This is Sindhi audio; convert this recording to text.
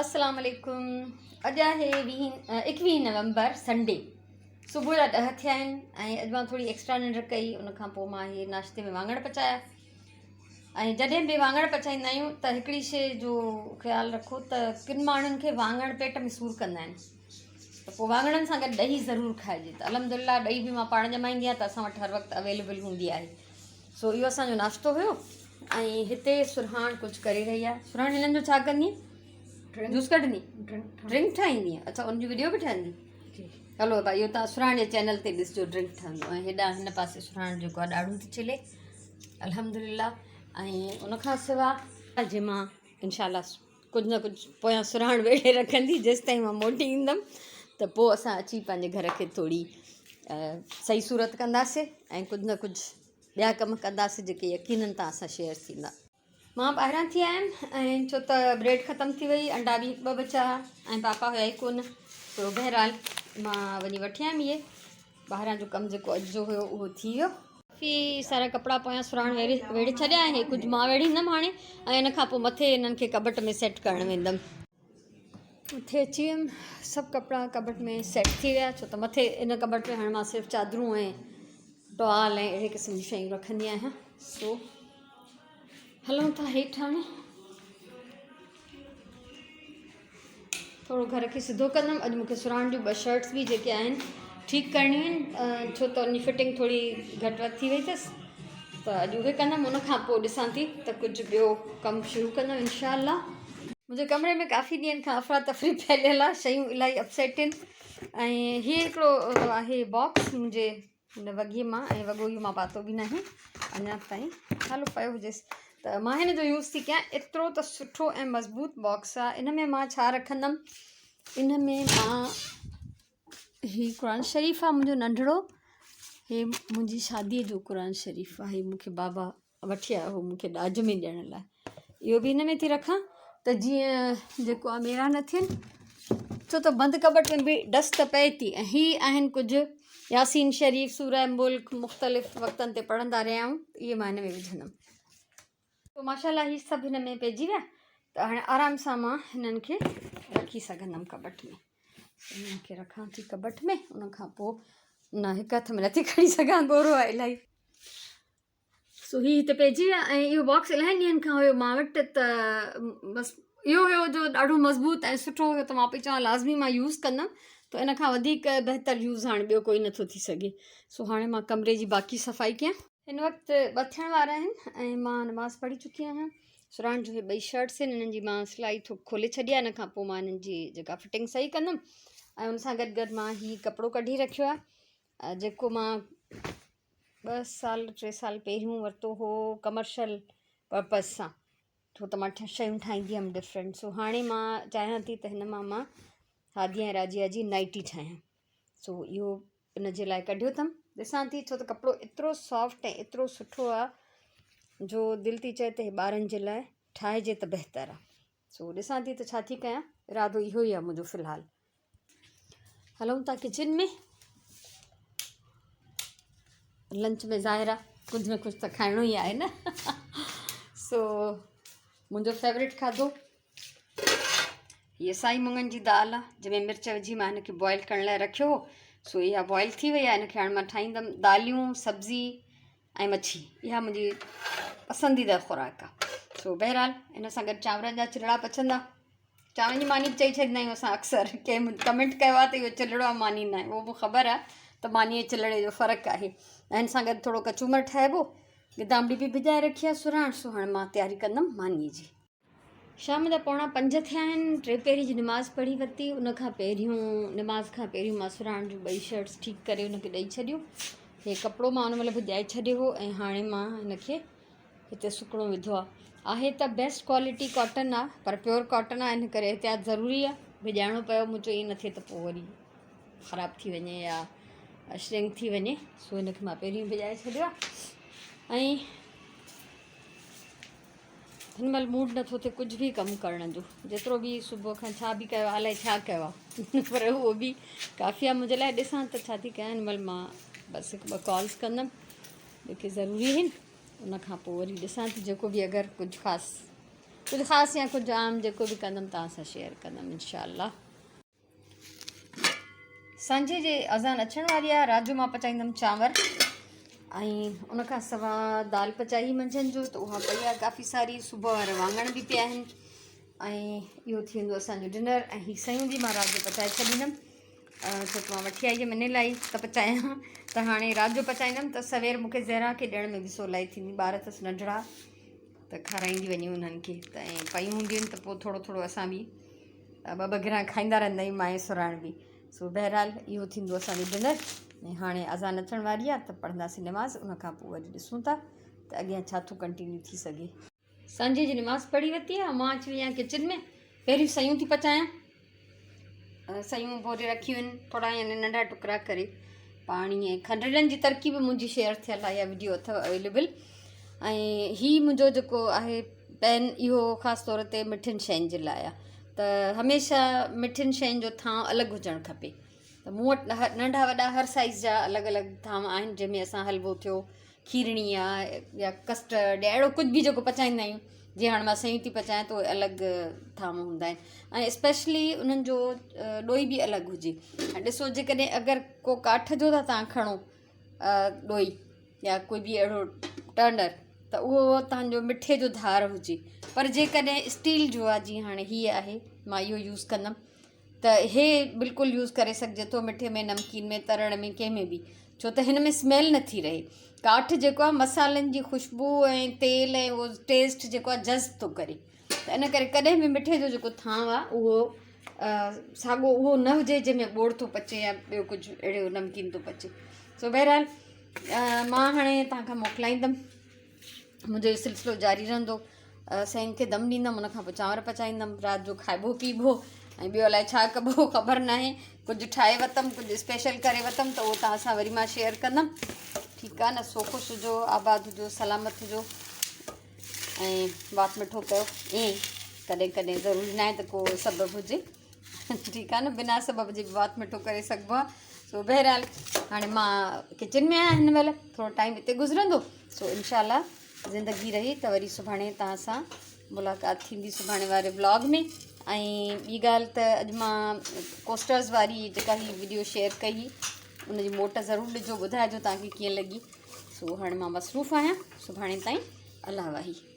السلام عليڪم اڄ آهي ويهين ايڪويهين نومبر سنڊي صبح جا ڏهه ٿيا آهن ۽ اڄ مان ٿوري ايڪسٽرا ننڊ ڪئي ان کان پوء مان هي ناشتي ۾ واڱڻ پچايا ۽ جڏهن به واڱڻ پچائيندا آهيون ته هڪڙي شي جو خيال رکو ته ڪن ماڻهن کي واڱڻ پيٽ ۾ سور ڪندا آهن ته پوء واڱڻن سان گڏ ڏهي ضرور کائجي ته الحمد لله ڏهي به مان پاڻ ڄمائيندي آهيان ته اسان وٽ هر وقت اويليبل هوندي آهي سو اهو اسان جو ناشتو هيو ۽ هتي سرهاڻ ڪجهه ڪري رهي آهي. سرهاڻ هنن جو ڇا ڪندي؟ جوس ڪڍندي؟ ڊرنڪ ٺاهيندي؟ اڇا ان جي وڊيو به ٺهندي؟ هلو ڀائي اهو تان سرهاڻ جي چينل تي ڏسجو ڊرنڪ ٺهندو ۽ هيڏانهن هن پاسي سرهاڻ جيڪو آهي ڏاڙهون ٿي ڇلي الحمدلله ۽ ان کان سوا جي مان انشاء الله ڪجهه نه ڪجهه پويان سرهاڻ ويڙهي رکندي جيستائين مان موٽي ايندم ته پوء اسان اچي پنهنجي گهر کي ٿوري صحيح صورت ڪنداسي ۽ ڪجهه نه ڪجهه ٻيا ڪم ڪنداسين جيڪي يقينن توهان سان شيئر ٿيندا. مان ٻاهران ٿي آيم ۽ ڇو ته بريڊ ختم ٿي وئي انڊا به هڪ ٻه بچا ها ۽ پاپا هيا ئي ڪونه سو بهرحال مان وڃي وٺي آيم اهي ٻاهران جو ڪم جيڪو اڄ جو هيو اهو ٿي ويو. ڪافي سارا ڪپڙا پويان سراڻ ويڙهي ويڙهي ڇڏيا ۽ ڪجهه مان ويڙهيندم هاڻي ۽ ان کان پوء مٿي انهن کي ڪٻٽ ۾ سيٽ ڪرڻ ويندم. مٿي اچي ويم سڀ ڪپڙا ڪٻٽ ۾ سيٽ ٿي ويا ڇو ته مٿي ان ڪٻٽ ۾ هاڻي مان صرف چادرون ۽ ٽوال ۽ اهڙي قسم جون شيون رکندي آهيان سو هلون ٿا هيٺ هاڻي ٿورو گهر کي سڌو ڪندم اڄ مونکي سراڻ جون ٻه شرٽس به جيڪي آهن ٺيڪ ڪرڻيون آهن ڇو ته ان جي فٽنگ ٿوري گهٽ وڌ ٿي وئي اٿس ته اڄ اهي ڪندم ان کان پوء ڏسان ٿي ته ڪجهه ٻيو ڪم شروع ڪندم انشاء الله منهنجي ڪمري ۾ ڪافي ڏينهن کان افراتفري ڦهليل آهي شيون الاهي اپسيٽ آهن ۽ هي هڪڙو آهي باڪس منهنجي هن وڳي مان ۽ وڳو اهو مان پاتو به ناهي اڃا تائين هلو پيو هجيس ته مان هن جو يوز ٿي ڪيان ايترو ته سٺو ۽ مضبوط باڪس آهي ان ۾ مان ڇا رکندم ان ۾ مان هي قرآن شريف آهي منهنجو ننڍڙو هي منهنجي شاديء جو قرآن شريف آهي مون کي بابا وٺي آيو هو مون کي ڏاج ۾ ڏيڻ لاء اهو به هن ۾ ٿي رکان ته جيئن جيڪو آهي ميرا نه ٿين ڇو ته بند ڪٻٽ ۾ به ڊس ته پئي ٿي ۽ هي آهن ڪجهه ياسين شريف سورة ملڪ مختلف وقتن تي پڙهندا رهيا آهيون اهي مان هن ۾ وجهندم پوء ماشاء الله هي سڀ هن ۾ پئجي ويا ته هاڻي آرام سان مان هنن کي رکي سگهندم ڪٻٽ ۾ هنن کي رکان ٿي ڪٻٽ ۾ ان کان پوء نه هڪ هٿ ۾ نٿي کڻي سگهان ڳورو آهي الاهي سو هي هتي پئجي ويا ۽ اهو باڪس الاهي ڏينهن کان هيو مان وٽ ته بس اهو هيو جو ڏاڍو مضبوط ۽ سٺو هيو ته مان پئي چوان لازمي مان يوز ڪندم ته ان کان وڌيڪ بهتر يوز هاڻي ٻيو ڪوئي نٿو ٿي سگهي سو هاڻي مان ڪمري جي باقي صفائي ڪيان. هن وقت ٻه ٿيڻ وارا آهن ۽ مان نماز پڙهي چڪي آهيان سراڻ جو هي ٻئي شرٽس آهن انهن جي مان سلائي ٿو کولي ڇڏي آهي ان کان پوء مان انهن جي جيڪا فٽنگ صحيح ڪندم ۽ ان سان گڏ گڏ مان هي ڪپڙو ڪڍي رکيو آهي جيڪو مان ٻه سال ٽي سال پهريون ورتو هو ڪمرشل پرپز سان ڇو ته مان شيون ٺاهيندي هيم ڊفرنٽ سو هاڻي مان چاهيان ٿي ته هن مان مان هادي ۽ راضيه جي نائٽي ٺاهيان سو اهو ان جي لاء ڪڍيو اٿم ڏسان ٿي ڇو ته ڪپڙو ايترو سافٽ ۽ ايترو سٺو آهي جو دل ٿي چئي ته ٻارن جي لاء ٺاهجي ته بهتر آهي سو ڏسان ٿي ته ڇا ٿي ڪيان ارادو اهو ئي آهي منهنجو في الحال هلون ٿا ڪچن ۾ لنچ ۾ ظاهر آهي ڪجهه نه ڪجهه ته کائڻو ئي آهي نه سو منهنجو فيوريٽ کاڌو هيء سائي مڱن جي دال آهي جنهن ۾ مرچ وجهي مان هن کي بوائل ڪرڻ لاء رکيو هو سو اها بوائل ٿي وئي آهي هن کي هاڻي مان ٺاهيندم داليون سبزي ۽ مڇي اها منهنجي پسنديده خوراڪ آهي سو بهرحال ان سان گڏ چانورن جا چلڙا پچندا چانورن جي ماني به چئي ڇڏيندا آهيون اسان اڪثر ڪنهن ڪمينٽ ڪيو آهي ته اهو چلڙو آهي ماني ناهي اهو به خبر آهي ته ماني ۽ چلڙي جو فرق آهي ۽ هن سان گڏ ٿورو ڪچومر ٺاهبو گدامڙي به ڀڄائي رکي آهي سرهاڻ سو هاڻي مان تياري ڪندم ماني جي. شام جا پوڻا پنج ٿيا آهن ٽي پهري جي نماز پڙهي ورتي ان کان پهريون نماز کان پهريون مان سرهاڻ جون ٻئي شرٽس ٺيڪ ڪري ان کي ڏئي ڇڏيون هي ڪپڙو مان ان مهل ڀڄائي ڇڏيو هو ۽ هاڻي مان هن کي هتي سڪڻو وڌو آ. آهي ته بيسٽ ڪوالٽي ڪاٽن آ پر پيور ڪاٽن آ ان ڪري احتياط ضروري آ ڀڄائڻو پيو مون چيو ائين نه ٿئي ته پوء وري خراب ٿي وڃي يا شرنڪ ٿي وڃي سو هن کي مان پهريون ڀڄائي ڇڏيو آ ۽ هن مهل موڊ نٿو ٿئي ڪجهه به ڪم ڪرڻ جو جيترو به صبح کان ڇا به ڪيو آ الائي ڇا ڪيو آ پر اهو به ڪافي آ منهنجي لاء ڏسان ته ڇا ٿي ڪيان هن مهل مان بس هڪ ٻه ڪالز ڪندم جيڪي ضروري آهن ان کان پوء وري ڏسان ٿي جيڪو به اگر ڪجهه خاص ڪجهه خاص يا ڪجهه عام جيڪو به ڪندم توهان سان شيئر ڪندم انشاء الله. سانجهي جي اذان اچڻ واري آهي، رات جو مان پچائيندم چانور ۽ ان کان سوا دال پچائي منجهند جو ته اها پئي آهي ڪافي ساري، صبح وارا واڱڻ به پيا آهن ۽ اهو ٿي ويندو اسانجو ڊنر. ۽ هي سيون به مان رات جو پچائي ڇڏيندم، ڇو ته مان وٺي آئي هيم ان لاء ته پچايان، ته هاڻي رات جو پچائيندم ته سوير مونکي زهرا کي ڏيڻ ۾ به سولائي ٿيندي. ٻار اٿس ننڍڙا ته کارائيندي وڃي انهن کي، ته ۽ پيون هونديون آهن ته پوء ٿورو ٿورو اسان به ٻه ٻه گرهه کائيندا رهندا آهيون مان ۽ سرهاڻ به. سو بهرحال اهو ٿيندو اسانجو ڊنر. ۽ هاڻي اذان اچڻ واري آهي ته پڙهنداسين نماز، ان کان پوء وري ڏسون ٿا ته اڳيان ڇا ٿو ڪنٽينيو ٿي سگهي. سانجهي جي نماز پڙهي ورتي آهي، مان اچي وئي آهيان ڪچن ۾، پهريون سيون ٿي پچايان. سيون ڀوري رکيون آهن ٿورا يعني ننڍا ٽڪرا ڪري، پاڻي ۽ کنڊڙين جي ترڪيب منهنجي شيئر ٿيل آهي، اها وڊيو اٿو اويليبل. ۽ هي منهنجو جيڪو آهي پين اهو خاص طور تي مٺين شين جي لاء آهي، ته هميشه مٺين شين جو ٿانء الڳ هجڻ کپي. ته مون وٽ ننڍا وڏا هر سائيز جا الڳ الڳ ٿانء آهن، جنهن ۾ اسان حلوو ٿيو، کيرڻي آ يا ڪسٽرڊ يا اهڙو ڪجهه به جيڪو پچائيندا آهيون. جيئن هاڻي مان سيون ٿي پچايان ته اهي الڳ ٿانو هوندا آهن ۽ اسپيشلي انهن جو ڏوئي به الڳ هجي. ۽ ڏسو جيڪڏهن اگر ڪو ڪاٺ جو ٿا توهان کڻو ڏوئي يا ڪوئي به اهڙو ٽرنر ته اهو توهان جو مٺي جو ڌار هجي، پر جيڪڏهن اسٽيل جو آهي جيئن هاڻي هيء آهي مان اهو يوز ڪندم ته هي بلڪل يوز ڪري سگهجي ٿو مٺي ۾ نمڪين ۾ ترڻ ۾ ڪنهن ۾ به، ڇو ته هن ۾ سميل نٿي رهي. ڪاٺ جيڪو آهي مصالحن جي خوشبو ۽ تيل ۽ اهو ٽيسٽ جيڪو آهي جذب ٿو ڪري، ته ان ڪري ڪڏهن به مٺي جو جيڪو ٿانو آهي اهو ساڳو اهو نه هجي جنهن ۾ ٻوڙ ٿو پچي يا ٻيو ڪجهه اهڙو نمڪين ٿو پچي. سو بهرحال مان هاڻي توهان کان موڪلائيندم، منهنجو اهو سلسلو جاري رهندو. سين کي دم ڏيندم، ان کان پوء چانور پچائيندم، رات جو کائبو پيبو ۽ ٻيو الائي ڇا ڪبو خبر ناهي. ڪجهه ٺاهي وتم، ڪجهه اسپيشل ڪري وتم ته اهو توهان سان وري مان شيئر ڪندم. ٺيڪ آهي نه؟ سو خوش هجو، آباد هجو، سلامت هجو ۽ وات مٺو ڪيو. ائين ڪڏهن ڪڏهن ضروري ناهي ته ڪو سبب هجي، ٺيڪ آهي نه؟ بنا سبب جي به وات مٺو ڪري سگهبو آهي. سو بهرحال هاڻي مان ڪچن ۾ آهيان هن مهل، ٿورو ٽائيم هتي گذرندو، سو انشاء الله زندگي رهي ته وري سڀاڻي توهان سان ملاقات ٿيندي سڀاڻي واري ولاگ ۾. ۽ ٻي ڳالهه ته اڄ مان ڪوسٽرز واري جيڪا هي وڊيو شيئر ڪئي هئي ان جي موٽ ضرور ڏجو، ٻڌائجو توهان کي ڪيئن لڳي. سو هاڻي مان مصروف آهيان، سڀاڻي تائين الله واهي.